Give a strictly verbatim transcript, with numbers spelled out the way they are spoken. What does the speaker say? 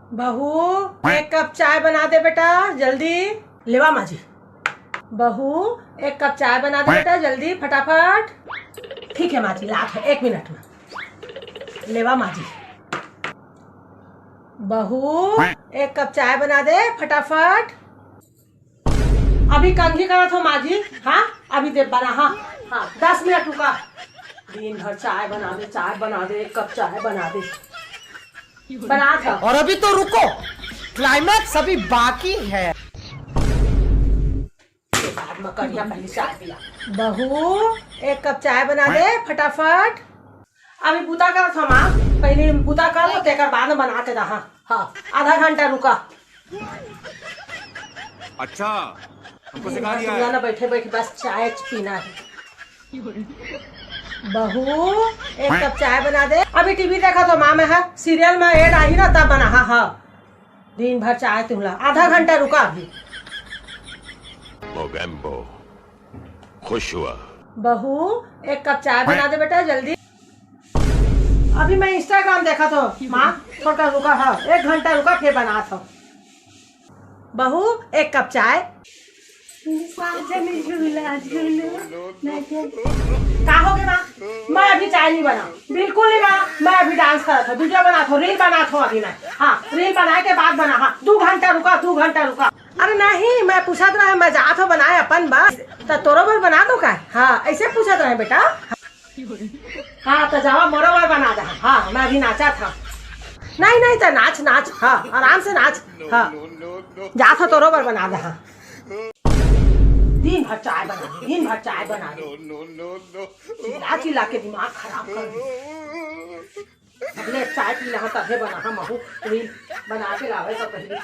बहू, एक कप चाय बना दे बेटा, जल्दी। लेवा माँ जी। बहू, एक कप चाय बना दे बेटा, जल्दी, फटाफट। ठीक है माँ जी, लात है, एक मिनट में। लेवा माँ जी। बहू, एक कप चाय बना दे फटाफट। अभी कंघी करत हो माँ जी। हाँ, अभी दे बना। हाँ, हाँ, दस मिनट रुका। दिन भर चाय बना दे, चाय बना दे, एक कप चाय बना दे। बना था। और अभी तो रुको, क्लाइमैक्स अभी बाकी है। बाद में करिया, पहले चाय पिला। बहू, एक कप चाय बना दे फटाफट। अभी बूता करत हो माँ, पहले बूता कर लो, तेकर बाद में बना के दहा। हाँ, आधा घंटा रुका। अच्छा, हमको सिखा दिया है। ना बैठे बैठे बस चाय पीना है। बहू, एक कप चाय बना दे। अभी टीवी देखत हो माँ, मैं हा सीरियल में एड आही ना, तब बना। हाँ, हाँ। दिन भर चाय तुमला, आधा घंटा रुका अभी। मोगेम्बो खुश हुआ। बहू, एक कप चाय बना दे बेटा जल्दी। अभी मैं इंस्टाग्राम देखत हो माँ, थोड़ा रुका। हाँ, एक घंटा रुका, फिर बनात हो। बहू, एक कप चाय। साजन झूला झूलो, मैं क्या का हो गया माँ? मैं अभी चाय नहीं बना, बिल्कुल नहीं माँ। मैं अभी डांस करत हो, वीडियो बनात हो, रील बनात हो अभी मैं। हाँ, रील बनाए के बाद बना। हाँ, दो घंटा रुका, दो घंटा रुका। अरे नहीं, मैं पूछत रहे, मैं जात हो बनाए अपन बस, त तोरो बर बना दो का? हाँ, ऐसे पूछत रहे बेटा। हाँ, त जावा मोरो बर बना दे। हाँ, मैं अभी नाचा था। नहीं नहीं, त नाच नाच। हाँ, आराम से नाच। हाँ, जात हो तोरो बर बना दे। हाँ, दिन भर चाय बना दे, दिन भर चाय बना दे। चिल्ला चिल्ला के दिमाग खराब कर दे। पहले चाय पी लहा, तभे बना। हाँ, महू रील बना के लावे तो पहले।